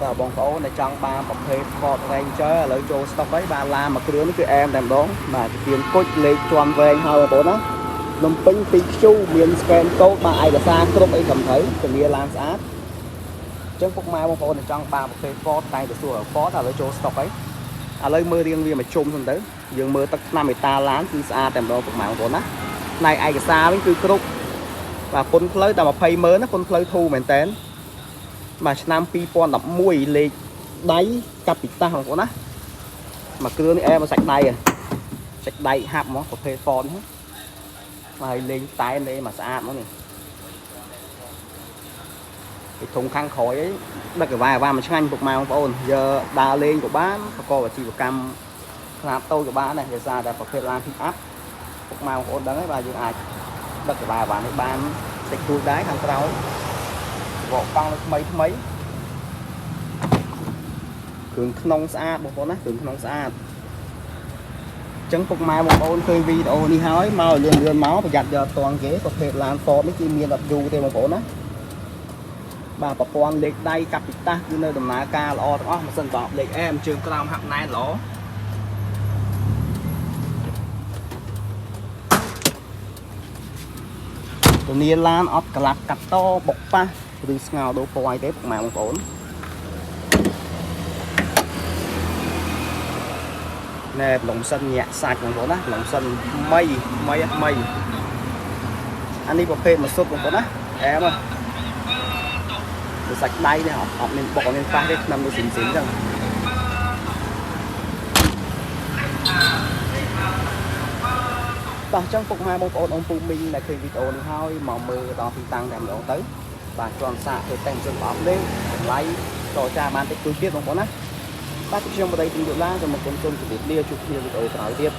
បាទបងប្អូនដែលចង់បានប្រភេទ Ford Ranger ឥឡូវចូលស្តុកហើយបាទឡានមួយគ្រឿងនេះគឺអែមតែម្ដងបាទជាទៀនគុជលេខជាន់វែងហើយបងប្អូនណាភ្នំពេញ2 Q មាន scan code បាទឯកសារគ្រប់អីត្រឹមត្រូវធានាឡានស្អាតអញ្ចឹងពុកម៉ែបងប្អូនដែលចង់បានប្រភេទ Ford តែទៅសួរ Ford ឥឡូវចូលស្តុកហើយឥឡូវមើលរៀងវាមកជុំសិនទៅយើងមើលទឹកថ្នាំមេតាឡានគឺស្អាតតែម្ដងពុកម៉ែបងប្អូនណាផ្នែកឯកសារវិញគឺគ្រប់បាទពុនផ្លូវតែ20ម៉ឺនណាពុនផ្លូវធូរមែនតើបាទឆ្នាំ2011លេខដៃកាពីតាបងប្អូនណាមួយគ្រឿងនេះអែមកសាច់ដៃហ៎សាច់ដៃហាប់ហ្មងប្រភេទ Ford នេះហើយលេងតែនលេងមកស្អាតហ្មងនេះពីធុងខាងក្រោយអីដឹកអីវ៉ាអីវ៉ាមកឆ្ងាញ់ពុកម៉ែបងប្អូនយកដើរលេងក៏បានប្រកបអាជីវកម្មខ្នាតតូចក៏បានដែរដោយសារតែប្រភេទឡាន pick up ពុកម៉ែបងប្អូនដឹងហើយបាទយើងអាចដឹកអីវ៉ាអីវ៉ានេះបានតិចតួចដែរខាងក្រោយ វកកង់នៅថ្មីថ្មីគ្រឿងក្នុងស្អាតបងប្អូនណាគ្រឿងក្នុងស្អាតអញ្ចឹងពុកម៉ែបងប្អូនឃើញវីដេអូនេះហើយមកលឿនលឿនមកប្រយ័ត្នយកតងគេប្រភេទឡាន Ford នេះគឺមានអត់យូរទេបងប្អូនណាបាទប្រព័ន្ធលេខដៃកាពីតាសគឺនៅដំណើរការល្អទាំងអស់ម៉ាស៊ីនបោកលេខអែមជើងក្រោមហាប់ណែនល្អពនីឡានអត់ក្លាប់កាត់តបុកប៉ះឬស្ងោដូរពណ៌អីទេពុកម៉ែបងប្អូន ណែប្លុងសិនញាក់សាច់បងប្អូនណាប្លុងសិនថ្មីថ្មីថ្មីអានេះប្រភេទម៉ាស៊ុតបងប្អូនណាអែមហ៎វាសាច់ដៃនេះអត់អត់មានបុកអត់មានប៉ះទេឆ្នាំដូចស៊ីនស៊ីនអញ្ចឹងតោះអញ្ចឹងពុកម៉ែបងប្អូនអ៊ំពូមីងដែលឃើញវីដេអូនេះហើយមកមើលដល់ទីតាំងតែម្ដងទៅបាទជន់សាកធ្វើតែម៉ាស៊ីនប្រអប់លេខតម្លៃតចាបានតិចតួចទៀតបងប្អូនណាបាទខ្ញុំបតីទីដុល្លារសូមអរគុណសូមជម្រាបលាជួបគ្នាវីដេអូក្រោយទៀត។